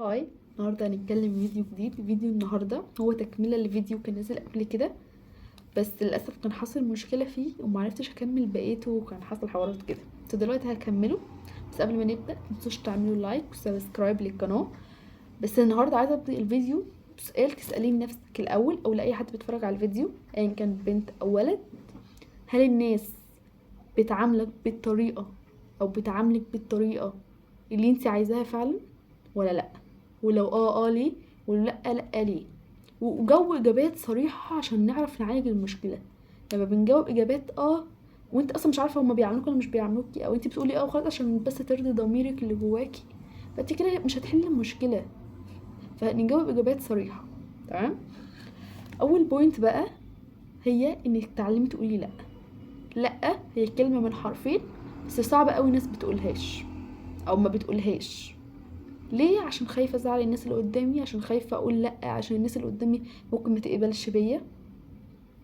Hi، النهارده هنتكلم فيديو جديد. فيديو النهارده هو تكمله لفيديو كان نازل قبل كده، بس للاسف كان حصل مشكلة فيه ومعرفتش اكمل بقيته، وكان حصل حوارات كده، بس دلوقتي هكمله. بس قبل ما نبدا متنسوش تعملوا like و subscribe للقناة. بس النهارده عايزه ابدا الفيديو بسؤال تساليه لنفسك الاول او لاي حد بيتفرج على الفيديو ايا كان بنت او ولد. هل الناس بتعاملك بالطريقة او بتعاملك بالطريقة اللي انت عايزاها فعلا ولا لا؟ ولو ليه، ولو لا لا ليه؟ وجاوب اجابات صريحه عشان نعرف نعالج المشكلة. لما بنجاوب اجابات وانت اصلا مش عارفه هما بيعاملوك ولا مش بيعاملوكي، او انت بتقولي وخلاص عشان بس ترضي ضميرك اللي جواكي، فانت كده مش هتحلي المشكلة. فنجاوب اجابات صريحه، تمام؟ اول point بقى هي انك تعلمي تقولي لا. لا هي كلمة من حرفين، بس صعب قوي الناس بتقولهاش او ما بتقولهاش. ليه؟ عشان خايفة ازعل الناس اللي قدامي، عشان خايفة اقول لا، عشان الناس اللي قدامي ممكن ما تقبلش بيا.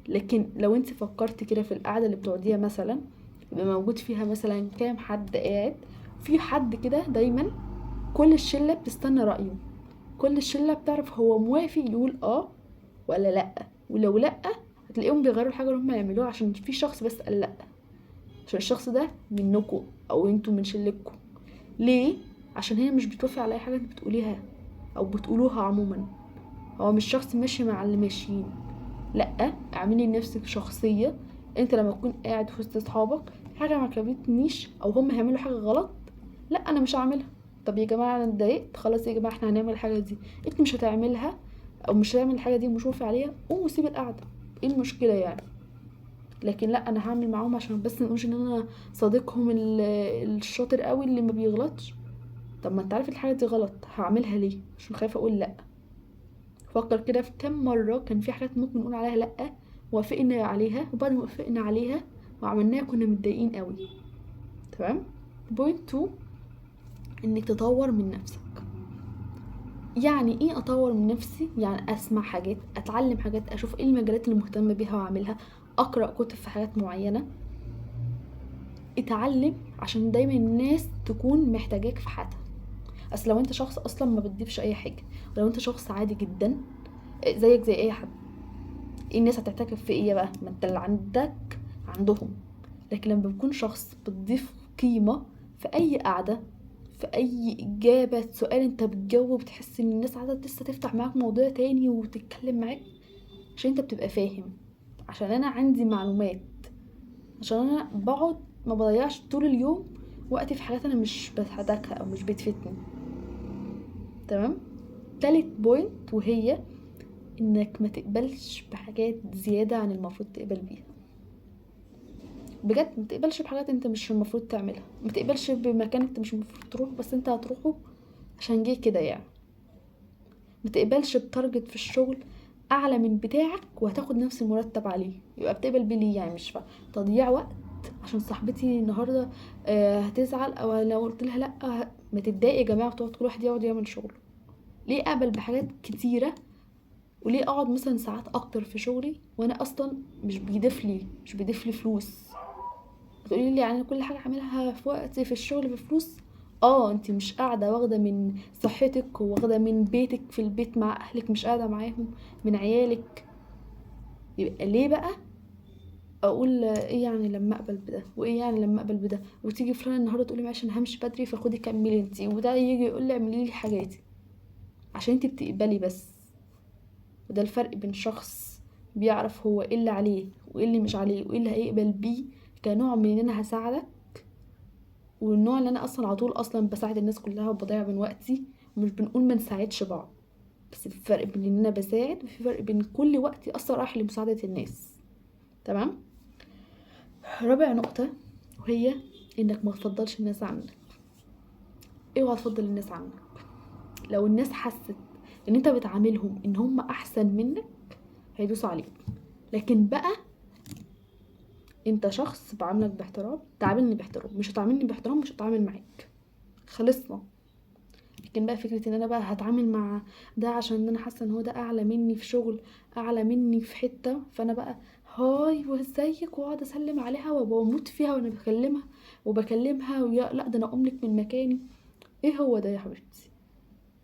لكن لو انت فكرتي كده في القعدة اللي بتقعديها مثلا، يبقى موجود فيها مثلا كام حد قاعد، في حد كده دايما كل الشلة بتستنى رايه، كل الشلة بتعرف هو موافق يقول ولا لا، ولو لا هتلاقيهم بيغيروا الحاجة اللي هم يعملوها عشان في شخص بس قال لا، عشان الشخص ده منكم او انتوا من شلتكم. ليه؟ عشان هي مش بتوافق على اي حاجة انت بتقوليها او بتقولوها عموما. هو مش شخص ماشي مع اللي ماشيين. لا، اعملي لنفسك شخصية. انت لما تكون قاعد في وسط اصحابك حاجة ما عجبتنيش او هم هيعملوا حاجة غلط، لا انا مش هعملها. طب يا جماعة انا اتضايقت، خلاص يا جماعة احنا هنعمل الحاجة دي، انت مش هتعملها او مش هتعمل الحاجة دي ومش موافق عليها، قوم وسيب القعدة، ايه المشكلة يعني؟ لكن لا، انا هعمل معاهم عشان بس ما نقولش ان انا صديقهم الشاطر قوي اللي ما بيغلطش. طب ما انت عارف الحاجة دي غلط، هعملها ليه؟ عشان خايفة اقول لا. فكر كده في كم مرة كان في حاجات ممكن نقول عليها لا وافقنا عليها، وبعد ما وافقنا عليها وعملناها كنا متضايقين قوي. تمام؟ point 2، انك تطور من نفسك. يعني ايه اطور من نفسي؟ يعني اسمع حاجات، اتعلم حاجات، اشوف ايه المجالات اللي مهتمة بيها واعملها، اقرا كتب في حاجات معينة. اتعلم عشان دايما الناس تكون محتاجاك في حياتها. اصل لو انت شخص اصلا ما بتضيفش اي حاجة، ولو انت شخص عادي جدا زيك زي اي حد، ايه الناس هتحتاجك في ايه بقى؟ ما انت اللي عندك عندهم. لكن لما بتكون شخص بتضيف قيمة في اي قعدة، في اي اجابه سؤال انت بتجاوب، بتحس ان الناس عايزه لسه تفتح معاك موضوع تاني وتتكلم معاك، عشان انت بتبقى فاهم، عشان انا عندي معلومات، عشان انا بقعد ما بضيعش طول اليوم وقتي في حاجات انا مش بحتاجها او مش بتفيدني. تمام؟ تالت point، وهي انك ما تقبلش بحاجات زيادة عن المفروض تقبل بيها. بجد ما تقبلش بحاجات انت مش المفروض تعملها، ما تقبلش بمكان انت مش المفروض تروحه بس انت هتروحه عشان جه كده يعني. ما تقبلش ب target في الشغل اعلى من بتاعك وهتاخد نفس المرتب عليه، يبقى بتقبل بيه ليه يعني؟ مش فاهم. تضييع وقت عشان صاحبتي النهارده هتزعل، او لو قلت لها لا ما تتضايق يا جماعة، وتقعد كل واحد يقعد يعمل شغله. ليه اقبل بحاجات كتيرة؟ وليه اقعد مثلا ساعات اكتر في شغلي وانا اصلا مش بيضيف لي فلوس؟ تقولي لي يعني كل حاجة اعملها في وقتي في الشغل بفلوس؟ انت مش قاعدة واخده من صحتك وواخده من بيتك، في البيت مع اهلك مش قاعدة معاهم، من عيالك، يبقى ليه بقى اقول ايه يعني لما اقبل بده؟ وايه يعني لما اقبل بده؟ وتيجي فلانه النهارده تقولي معلش انا همشي بدري فخدي كملي انت، وده يجي يقول لي اعملي لي حاجاتي، عشان انت بتقبلي بس. وده الفرق بين شخص بيعرف هو ايه اللي عليه وايه اللي مش عليه وايه اللي هيقبل بيه كنوع من ان انا هساعدك، والنوع اللي انا اصلا على طول اصلا بساعد الناس كلها وبضيع من وقتي. ومش بنقول ما نساعدش بعض، بس في فرق بين ان انا بساعد وفي فرق بين كل وقتي اصلا رايح لمساعدة الناس. تمام؟ رابع نقطة، وهي انك ما تفضلش الناس عنك. اوعى تفضل الناس عنك. لو الناس حست ان انت بتعاملهم ان هم احسن منك هيدوسوا عليك. لكن بقى انت شخص بعاملك باحترام، تعاملني باحترام، مش هتعاملني باحترام مش هتعامل معاك، خلصنا. لكن بقى فكرة ان انا بقى هتعامل مع ده عشان انا حاسة ان هو ده اعلى مني في شغل، اعلى مني في حتة، فانا بقى هاي وازيك واقعد اسلم عليها وبموت فيها وانا بكلمها وبكلمها ويا لا ده انا اقوم لك من مكاني. ايه هو ده يا حبيبتي؟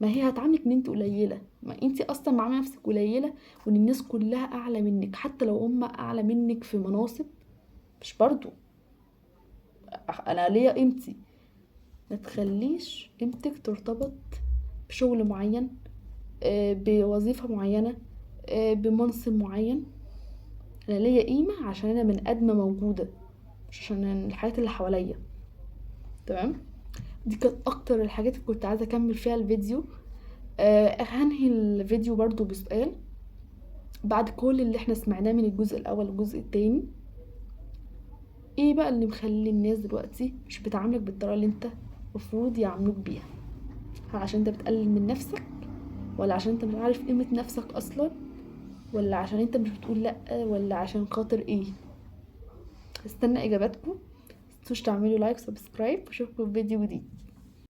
ما هي هتعاملك ان انت قليله، ما انت اصلا عامله نفسك قليله وان الناس كلها اعلى منك، حتى لو هم اعلى منك في مناصب، مش برضو انا ليا قيمتي. ما تخليش قيمتك ترتبط بشغل معين، بوظيفة معينة، بمنصب معين. انا ليا قيمة عشان انا من ادمه موجودة، مش عشان الحاجات اللي حواليا. تمام؟ دي كانت اكتر الحاجات اللي كنت عايزه اكمل فيها الفيديو. هنهي الفيديو برضو بسؤال، بعد كل اللي احنا سمعناه من الجزء الاول والجزء التاني، ايه بقى اللي مخلي الناس دلوقتي مش بتعاملك بالطريقة اللي انت المفروض يعاملوك بيها؟ هل عشان انت بتقلل من نفسك، ولا عشان انت مش عارف قيمة نفسك اصلا، ولا عشان انت مش بتقول لا، ولا عشان خاطر ايه؟ استنى اجاباتكم. متنسوش تعملوا like subscribe، واشوفكم في فيديو جديد.